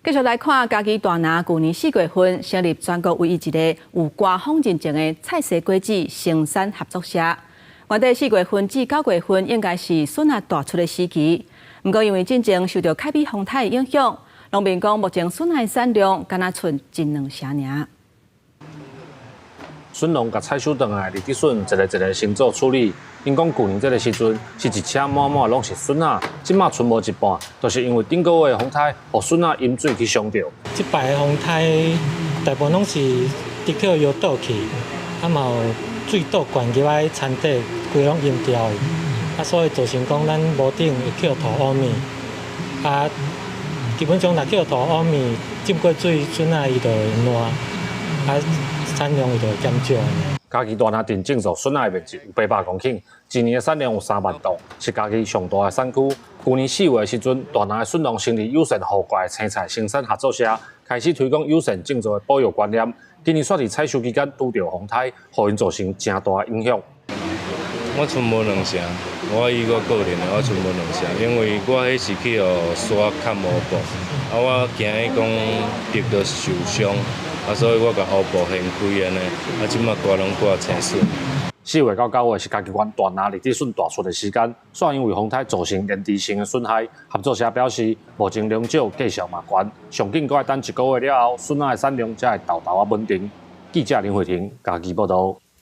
繼續來看，嘉義大拿舊年4月份成立全國唯一一个有官方認證的菜西果子生產合作社。原底4月份至9月份應該是筍仔大出的時期，毋過因為進前受著凱美風颱的影響，農民講目前筍仔的產量干焦賰一兩成爾。筍農共採收轉來的荔枝筍，一个一个先做處理。𪜶講舊年這个時陣是一車滿滿攏是筍仔，這馬賰無一半，就是因為頂個月的風颱，予筍仔淹水去傷著。這擺的風颱大部分攏是直去搖倒去，啊嘛有水倒灌入來田底，規攏淹掉去。啊，所以造成講咱無頂會去塗烏米。啊，基本上若去塗烏米，浸過水，筍仔伊就會爛，啊，產量伊就會減少。嘉義大林鎮種植筍仔的面積有800公頃，一年的產量有3萬噸，是嘉義上大的產區。舊年4月的時陣，大林的筍農成立友善雨怪青菜生產合作社，開始推廣友善種植的保育觀念。今年煞佇採收期間拄著風颱，予𪜶造成誠大的影響。我賰無兩成，我以我個人的，我賰無兩成，因為我彼是去予沙崁烏布，啊，我驚伊講得著受傷，啊，所以我共烏布掀開按呢，啊，這馬掛攏掛青筍。4月到9月是嘉義縣大林荔枝筍大出的時間，煞因為風颱造成連續性的損害。合作社表示，目前農少價數嘛懸，上緊閣愛等一個月了後，筍仔的產量才會沓沓仔穩定。記者林慧婷嘉義報導。